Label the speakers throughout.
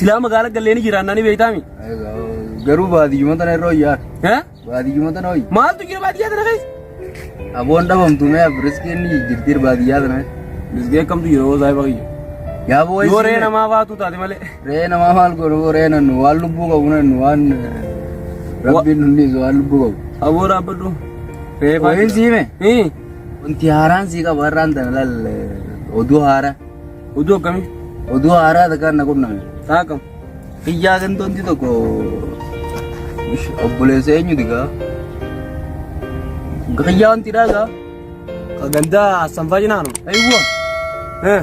Speaker 1: Silaa magaala gallee ni jiraannaa ni beektaami.
Speaker 2: Garuu baadiyyuma tana irra wayyaa.
Speaker 1: Eh?
Speaker 2: Baadiyyuma tana wayya.
Speaker 1: Maaltu jira baadiyyaa tana keessa?
Speaker 2: Aboon dhabamtu mee riskiin ni jijjiirtiir baadiyyaa tana.
Speaker 1: Riskii akkamtu jira hoo saayiba kiyya.
Speaker 2: Yaa boo
Speaker 1: Yoo re'ee namaa baatu taate malee.
Speaker 2: Re'ee namaa maal godhu re'ee nannu waan lubbuu qabu nannu waan rabbiin nu dhiisu waan lubbuu qabu.
Speaker 1: Aboo dhaabbadhu. Re'ee faa.
Speaker 2: Wayiin siime.
Speaker 1: Hii.
Speaker 2: Wanti haaraan sii qaba har'aan tana laal oduu haaraa.
Speaker 1: Oduu akkamii?
Speaker 2: Oduu haaraa takkaan na qunname.
Speaker 1: Taa akkam?
Speaker 2: Kiyyaa gantoonti tokko obboleessa eenyuti gaa? Kiyyaa wanti dhaa gaa?
Speaker 1: Ka gandaa sanfaa jinaanu.
Speaker 2: Eewwa.
Speaker 1: Eh.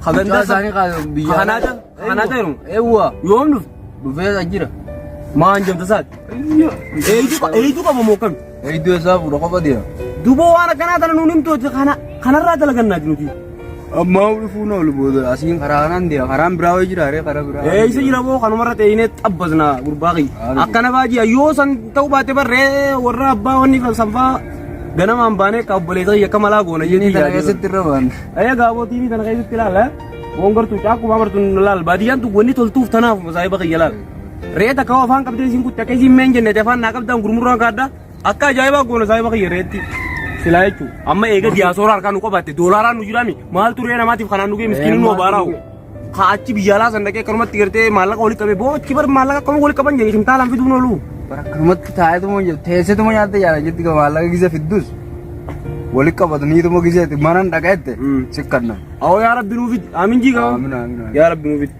Speaker 1: Ka gandaa
Speaker 2: Mucaa isaanii kaa biyya.
Speaker 1: Ka kanaa ta'e? Ka kanaa ta'e?
Speaker 2: Eewwa.
Speaker 1: Yoom dhufte?
Speaker 2: Dhufee jira.
Speaker 1: Maan jamta saati? Eeyiduu qaba moo akkami?
Speaker 2: Eeyduu isaa fuudha qofa deema.
Speaker 1: Duuba waan akkanaa tana nuun himtu kana kanarraa dalagannaa nuti.
Speaker 2: Ammaa dhufuun oolu booda asiin karaa kanaan deema. Karaan biraa wayii jira ree karaa biraa.
Speaker 1: Eeyisa jira boo kanumarra teeyinee xabbasna gurbaa kiyya.
Speaker 2: Haala
Speaker 1: Akkana baajii yoo san ta'uu baate barree warra abbaa wanni sanfaa ganamaan baanee ka obboleessa kiyya akka malaa goona
Speaker 2: Inni
Speaker 1: jeetii
Speaker 2: tana
Speaker 1: yaadee.
Speaker 2: keessatti irra baan.
Speaker 1: Ee gaaboo TV tana keessatti ilaala. Woon gartuu caakkuma amartu laal baadiyyaan tun wanni toltuuf tanaaf saahiba kiyya laal. Re'ee takka hoo afaan qabdee isiin kutte akka isiin meen jenne afaan naa qabdaan gurmurraan kaadda akka ajaa'ibaa goona saahiba kiyya re'eetti. Silaa jechuun amma eega diyaasoora harkaa nu qabaatte doolaaraan nu jiraami maaltu re'ee namaatiif kanaan nu ga'e miskiinni nu obaaraa'u. Ka achi biyya alaa san dhaqee akkanumatti gartee maallaqa walitti qabee boo achi bar maallaqa akkanuma walitti qaban jedhee shimtaalaan fiduun oolu.
Speaker 2: Bara akkanumatti taa'eetuma teesseetuma nyaatte jaala jetti ka maallaqa gisa fiddus walitti qabataniituma giseeti manan dhaqeette sikkanna.
Speaker 1: Awoo yaa rabbi nuu fidi aamin jii qaba.
Speaker 2: Aamin aamin aamin.
Speaker 1: Yaa rabbi nuu fidi.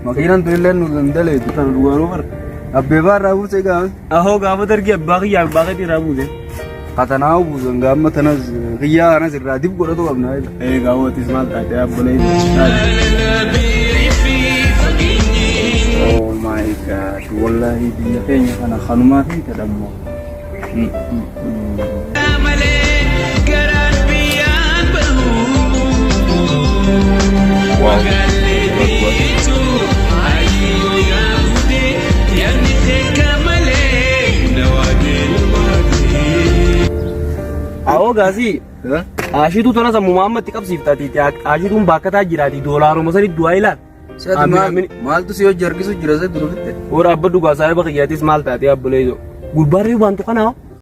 Speaker 2: Makiinan tun illee nu dandaleetu.
Speaker 1: Kana dhugaanuu bara.
Speaker 2: Abbeebaa irraa buuse gaafa.
Speaker 1: Ahoo gaafa dargii abbaa kiyyaa abbaa keetii irraa buuse.
Speaker 2: Katanaa buusan gaama tanas kiyyaa kanas irraa dib godhatu qabna.
Speaker 1: Ee gaafa atis maal taate abbolee.
Speaker 2: Oh my God wallahi biyya keenya kana kanumaa fi tadhammoo.
Speaker 1: Awoo gaasii ashiituu tana sammuu ammatti qabsiiftaati ashiituun baakkataa jiraati doolaaruma sanitti du'aa ilaal.
Speaker 2: Sadi maal maaltu si hojii harkisu jira sadi dura fitte.
Speaker 1: Hoo dhaabbadhu gaa saahiba kiyyaatis maal taate abbolee ijoo. Gurbaarri waantu kanaa.